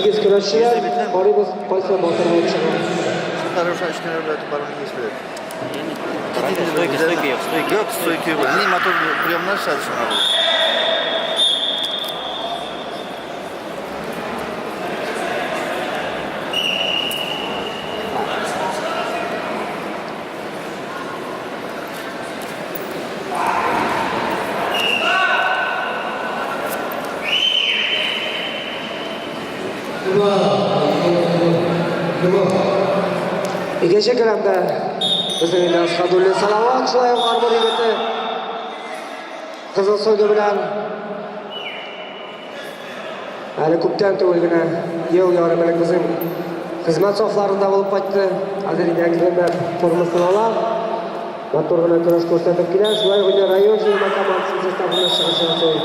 Тигез көрәшчеләр, карыйбыз, кайсы батыр булып чыга. Стойки, стойки юк, стойки. Юк, стойки юк. Ни мотор приемнар эшләде шуңа. Икенче келәмдә безнең инде Асхадуллин Салават, шулай ук Армур егете Кызыл сөлге белән әле күптән түгел генә ел ярым элек безнең хезмәт сафларында булып кайтты. Хәзер инде әкренләп формасын ала. Матур гына көрәш күрсәтеп килә. Шулай ук инде район җыелма командасы составында чыгыш ясый.